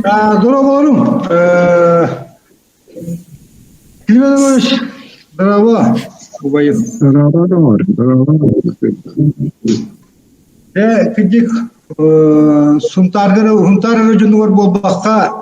Дорооболорум. Кирилл Иванович, дорообо, убайым. Дорообо, доҕор, дорообо. Э, кырдьык, Сунтаарга Сунтаар эрэ дьонугар буолбакка,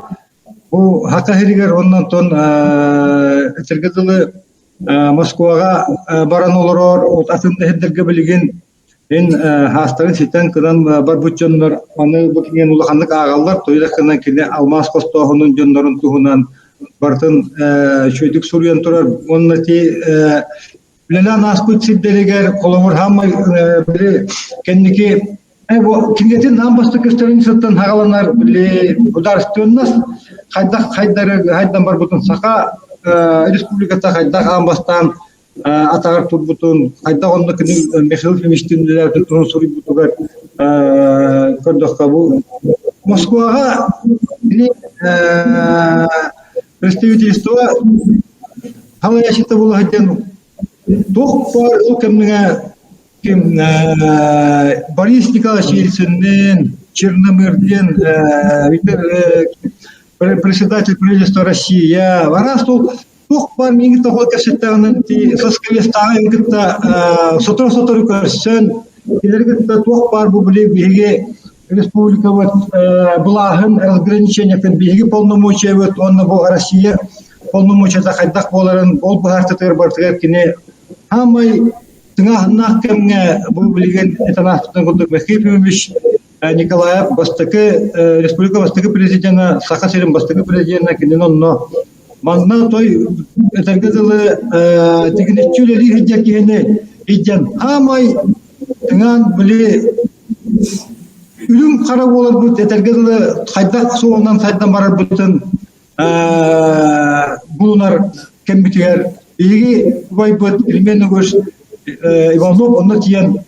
бу Саха сиригэр уонна онтон этэргэ дылы Москваҕа баран олорор атын да сирдэргэ билигин Мин хаастарын ситэн кынан барбыт дьоннор маны бу кинигэни улаханнык ааҕаллар, тоҕо гынан кини алмаас хостооһунун дьоннорун туһунан барытын үчүгэйдик суруйан турар. Уонна ити үлэлээн ааспыт сирдэригэр холобур хаамай били кэнники бу кинигэтин аан бастакы страницаттан хаҕаланар били государственность хайдах хайдары хайдан барбытын Саха Республиката хайдах аан бастаан атаҕар турбутун, хайдах онно кини Михаил Фомичтыын үлэлээбитин туһунан суруйбутугар көрдөххө бу Москваҕа кини представительство халайааччыта буола сылдьан туох баар ол кэмҥэ ким Борис Николаевич Ельцинныын, Черномырдин, председатель правительства России, араас ол туох баар миигин тоҕо кэпсэттэҕинэн сосковецтааҕы кытта сотору-сотору көрсөн кинилэри кытта туох баар бу били биһиги республикабыт былааһын разграничениетын биһиги полномочиябыт уонна бу Россия полномочията хайдах буоларын ол быһаартытыгар барытыгар кини саамай тыҥааһыннаах кэмҥэ бу билигин этэн ааспытын курдук Михаил Ефимович Николаев бастакы республика бастакы президена Саха сирин бастакы президена кинини онно манна той этэргэ дылы тигинэччи үлэлии сылдьар киһини илдьэн хаамай тыҥаан били үрүҥ хара буоларбыт этэргэ дылы хайдах суолунан сайдан барарбытын булунар кэммитигэр биһиги убайбыт Ильмен Егорович Иванов онно тиийэн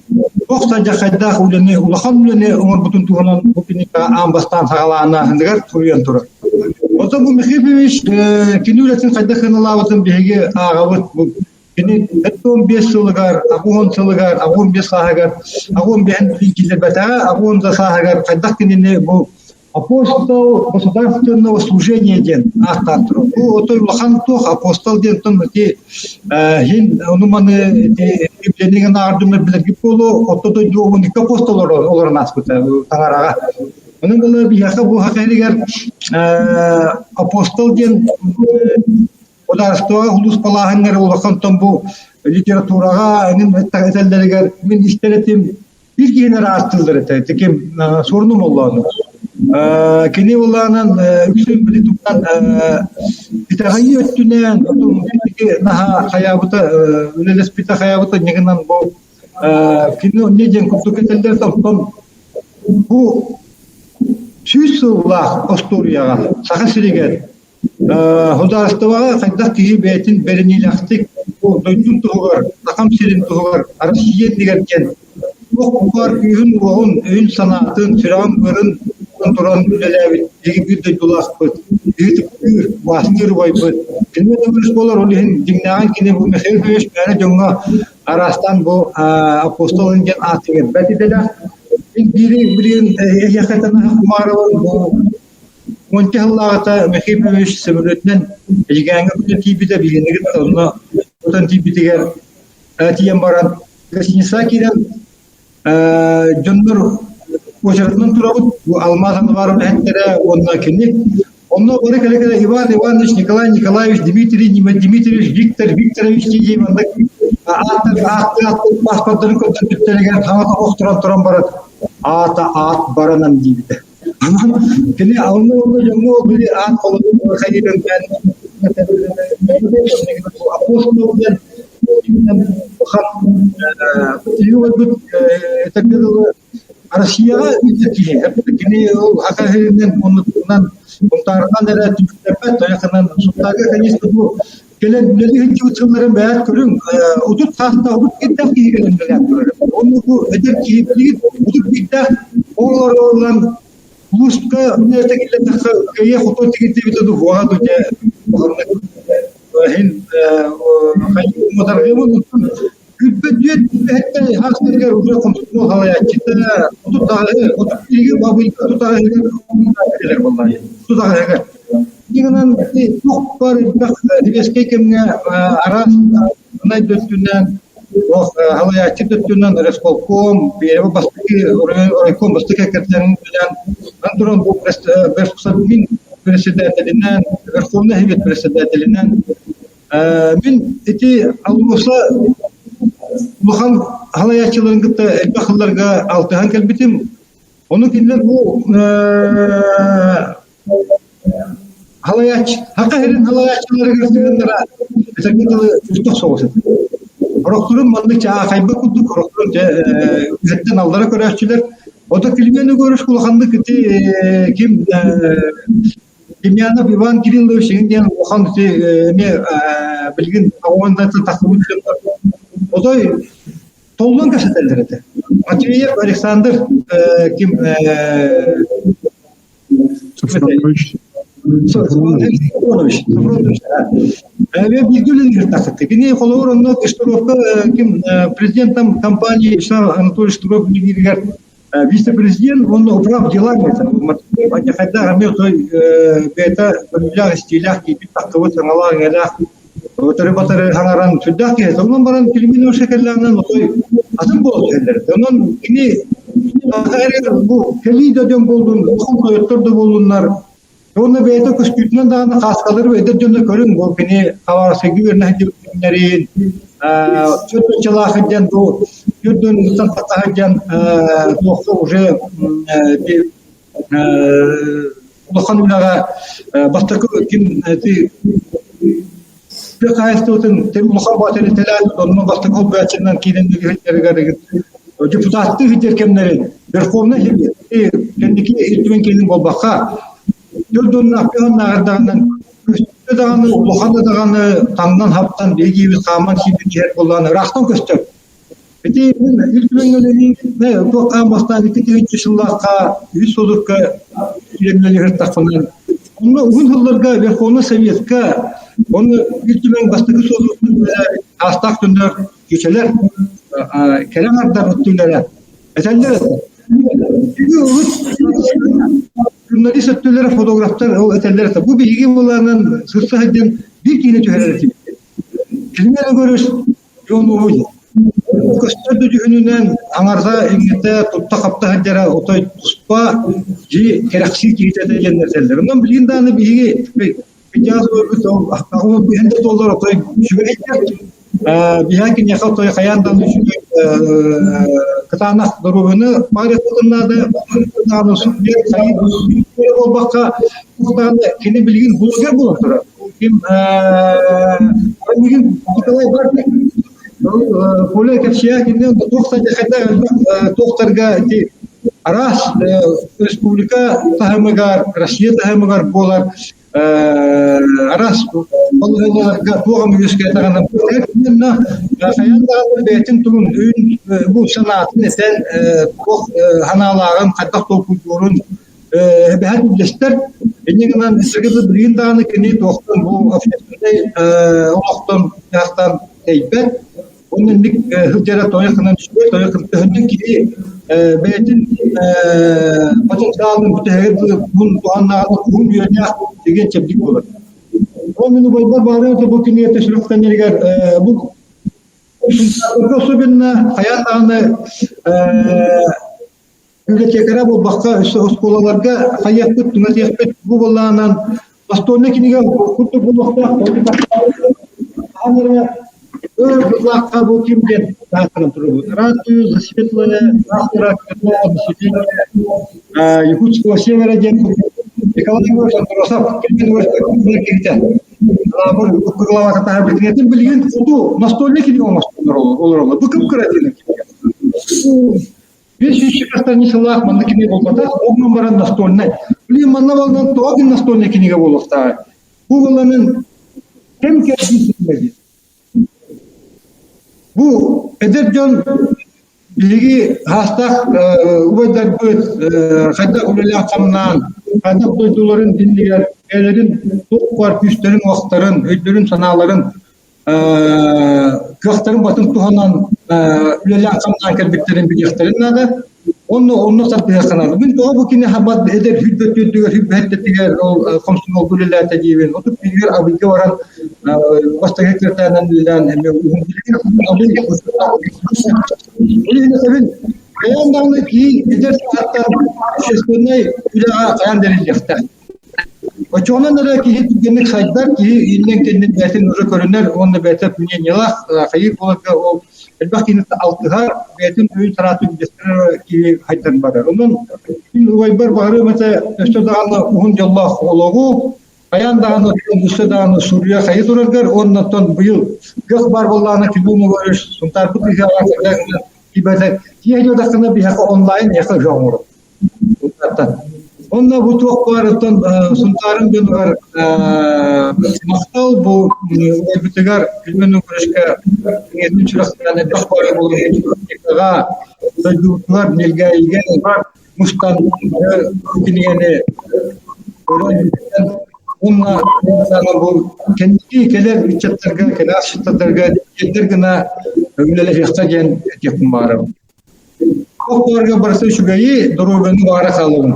туох хайдаах үлэни улахан үлэни оҥорбутун туһунан бу кинигэ аан бастаан саҕалааһыныгар суруйан турар. Оттон бу Михаил Ефимович кини үлэтин хайдах сыаналаабытын биһиги ааҕабыт. Бу кини 45 сылыгар, 80 сылыгар, 85 сааһыгар, 85 киллэрбэтэҕэ, 80 да сааһыгар хайдах кинини бу Апостол государственного служения диэн ааттаан турар. Бу отой улахан туох апостол диэнтэн ити хин ону маны ити Библияны ардымнар билэргит буолуо, отто дойду 12 апостол олорон ааспыта таҥараҕа. Онон была биһиэхэ бу хахэригэр апостол диэн Судаарыстыбаҕа улуус балааһыныгар улахан тон бу литератураҕа эҥин этэллэригэр мин истэр этим биир киһини ыраастыыллар этэ ким суорунум оллоону кини улаанан үксүн били туттан итэҕэйии өттүнэн наһаа хайаабыта үлэлэспитэ хайаабыта ньыгынан бу кини онне диэн курдук этэллэр оттон бу 100 сыллаах остуоруйаҕа Саха сиригэр Судаарыстыбаҕа хайдах киһи бэйэтин бэриниилээхтик дойдун туһугар, Сахам сирин туһугар, Россия иннигэр диэн туох баар күүһүн-уоҕун, өйүн-санаатын, сүрэҕин-быарын туран үлэлээбит биһиги биир дойдулаахпыт, биһиги убаастыыр убайбыт. Кини да буолар, ол иһин дьиҥнээҕин кини бу Михаил Ефимович мээнэ дьоҥҥо араастаан бу апостол диэн аат иҥэрбэт идэлээх. Мин биири билигин эһиэхэ кумаарабын бу Уонча сыллааҕыта Михаил Иванович сөмөлүөтүнэн Эдьигээҥҥэ көтөн тиийбитэ, биһигини кытта онно көтөн тиийбитигэр тиийэн баран гостиницаҕа киирэн дьоннор уочаратынан турабыт, бу алмаас анабар үлэһиттэрэ уонна кини. Онно бары кэлэ-кэлэ Иван Иванович, Николай Николаевич, Дмитрий Дмитриевич, Виктор Викторович дии маннык ааттар ааттар паспордарын көрдөрбүттэригэр хаҥата охторон туран баран аата аат баранан диибитэ. Кини алны уонна дьоҥҥо били аат холобур хайыырын апостол диэн этэргэ дылы Россияҕа илдьэ киһи кини ол саха сиринэн оннутунан Сунтаарынан эрэ түмүктэммэт тойохунан Сунтаарга конечно бу кэлэн үлэлии сылдьыбыт сылларын бэйэт көрүҥ 30 саастаах 31 киһи кэлэн үлэлээн турар онно бу эдэр киһи билигин 31-дээх оҕолорунан улууска үлэлэтэ киллэрдэххэ кыайа-хото тигирдибитэ дуу дуу дьэ иһин мутаргыбын Күлбөдүөт үлэһиттэр хаастарыгар уже хомсомуол салайааччыта 30 аҕыһы 31 бабыйга 30 аҕыһыгар кэлэр буоллаҕа. Тутаҕаһыгар. Дьиҥинэн туох баар элбэх сэбиэскэй кэмҥэ араас өттүнэн халайааччы өттүнэн респолком, первый бастакы райком бастакы кэртэрин билэн туран бу Совмин председателинэн, Верховный Совет председателинэн мин ити АЛРОСА улахан халайааччыларын кытта элбэх сылларга алтыһан кэлбитим. Ону кинилэр бу халайааччы, Саха сирин халайааччыларыгар сыһыаннара этэргэ дылы үстэх соҕус этэ. Орохторун маннык чаахайба курдук, орохторун дьэ үһэттэн аллара көрөөччүлэр. Ото Климент Егорович улаханнык ити ким Демьянов Иван Кириллович иҥин диэн улахан ити эмиэ билигин оҕондаттан тахсыбыт дьоннор. Отой толлон кэпсэтэллэр этэ. Матвеев Александр ким Софронович. Софронович. Софронович. Бииргэ үлэлиир Кини холобур онно Штыровка ким президентом компании Вячеслав Анатольевич Штыров үлэлииригэр вице-президент уонна управ делами хайдах эмиэ той бэйэтэ көрүүлээх истиилээх киирбит тахсыбыт саҥалаах иҥэлээх Өтөрү-батары хаҥаран сүрдээх киһи. Онон баран Климиновичка кэллэҕинэ отой атын буола түһэллэр. Онон кини бу кэлии да дьон буоллун, улахан тойоттор да буоллуннар, уонна бэйэтэ көстүүтүнэн даҕаны хааскалары эдэр дьонно көрүҥ, бу кини Хабаровскайга үөрэнэ сылдьыбыт кэмнэрин, чөт-чалаах сылдьан бу үрдүн тахса сылдьан туохха уже улахан үлэҕэ бастакы ким тыа хаһаайыстыбатын улахан баатырытэлээн онно бастакы холбооччунан киирэн депутаттыы сылдьар кэмнэрин Верховнай кэнники Ил Түмэн киинин буолбакка төрт уонна нааҕардаҕынан көстө даҕаны улахан да даҕаны таҥнан-хаптан биһиги хааман сиибит иһэр буоллаҕына ыраахтан көстөр. Ити мин Ил Түмэҥҥэ үлэлиир туох хаан бастаан 2 сыллаахха үһүс содурка үлэлэһэр Онно уһун сылларга Верховнай Советка онно Ил Түмэн бастакы содурдун аастаах дьоннор кичэлэр кэлэн ардар өттүлэрэ этэллэр журналист өттүлэрэ фотографтар ол этэллэр этэ. Бу биһиги былаанан сырса сылдьан биир киһини түһэрэр этибит. Кинилэр көрүс Дьон уруй. Көстөр да дьүһүнүнэн аҥарда иҥэтэ тутта-хапта сылдьара отой туспа дьи кэрэхсии киһитэ этэ диэн этэллэр. Онон билигин даҕаны биһиги Питяс көрбүт ол биһэн да туоллар отой үчүгэйдэр. Биһиги киниэхэ отой хайаан даҕаны үчүгэй кытаанах доруобуйаны баарыахпытын наада. Даҕаны буолбакка даҕаны кини билигин блогер буолан турар. Ким билигин Николай Барбик Коля кэпсиэ кинини туох да туохтарга ити араас республика таһымыгар, Россия таһымыгар буолар араас балаһыанньаларга туох эмэ үөскээтэҕинэ хайаан даҕаны бэйэтин тугун өйүн бу санаатын этэн туох санаалааҕын хайдах толкуйдуурун эбэһээт үллэстэр. Инньэ гынан исрэгэтэ билигин даҕаны кини туохтан бу общественнай олохтон дьаһахтан тэйбэт. Уонна инник сылдьара тойох гынан үчүгэй, тойох төһөннөн киһи бэйэтин потенциалын бүтэһигэр бун туһаннааҕына уһун үөрдээх деген чэбдик буолар. Ол мин убайбар баарыан бу кинигэтэ сүрэхтэнэригэр бу особенно хайаан даҕаны Библиотекара буолбакка, өссө оскуолаларга хайыахпыт, түҥэтиэхпит бу буоллаҕынан настольнай кинигэ курдук буолуохтаах. Хаһан эрэ өр сыллаахха бу ким диэн таһааран турабыт. Ратую за светлое завтра население Якутского севера диэн Николай Егорович Андросов киһитэ. Глава таһаарбытын билигин хоту настольнай кинигэ оҥостон олороллор. Бу кып-кыра диэн кинигэ. 500 сыллаах манна кинигэ буолбатах, ол гынан баран настольнай. Блин, манна балынан тоҕо гин настольнай кинигэ буолуохтааҕый? Бу баланын кэм кэрдии диэн. Бу эдэр дьон биһиги хаастаах убайдарбыт хайдах үлэлээх-хамнаан, хайдах дойдуларын иннигэр бэйэлэрин туох баар күүстэрин-уохтарын, өйдөрүн-санааларын кыахтарын батын туһанан үлэлээн-хамнаан кэлбиттэрин билиэхтэрин наада. Онно онно тардыһыахха наада. Мин тоҕо бу кини хабат эдэр хүрбэт үрдүгэр хүрбэһэттэтигэр ол комсомолга үлэлээтэ диибин. Отут бииригэр Абыйга баран бастакы кыртаанан үлэлээн эмиэ уһун Абый Ол иһин этэбин, хайаан даҕаны киһи эдэр саастаах общественнай үлэҕэ хайаан да эриллиэхтээх. Оччоҕунан эрэ киһи түргэнник сайдар, киһи иннин-кэннин бэйэтин уже көрүнэр уонна бэйэтэ мнениелаах, хайыыр буоларга ол элбэх киһини алтыһар, бэйэтин өйүн-санаатын үллэстэр киһи хайдан барар. Онон мин убайбар баҕарыам этэ өссө даҕаны уһун дьоллоох олоҕу, хайаан даҕаны өссө даҕаны суруйа хайы тураргар уонна оттон быйыл кыах баар буоллаҕына Тимур Егорович Сунтаарбыт ыһыаҕа киһи киһи биһиэхэ онлайн эйиэхэ ыһыах оҥорор. Онно бу туох баарыттан Сунтаарын дьонугар махтал бу уолбутугар Күлмэн Укрышка киҥэтин сүрэхтээн элбэх баҕайы буолан дойдубутугар Нэлгээйигэ мустан кинигэни көрөн уонна бу кэнники кэлэр ыччаттарга, кэлэр ыччаттарга тиэрдэр гына үлэлэһиэххэ диэн этиэхпин баҕарабын. Туох баарга барыта үчүгэйи, доруобуйаны баҕара хаалабын.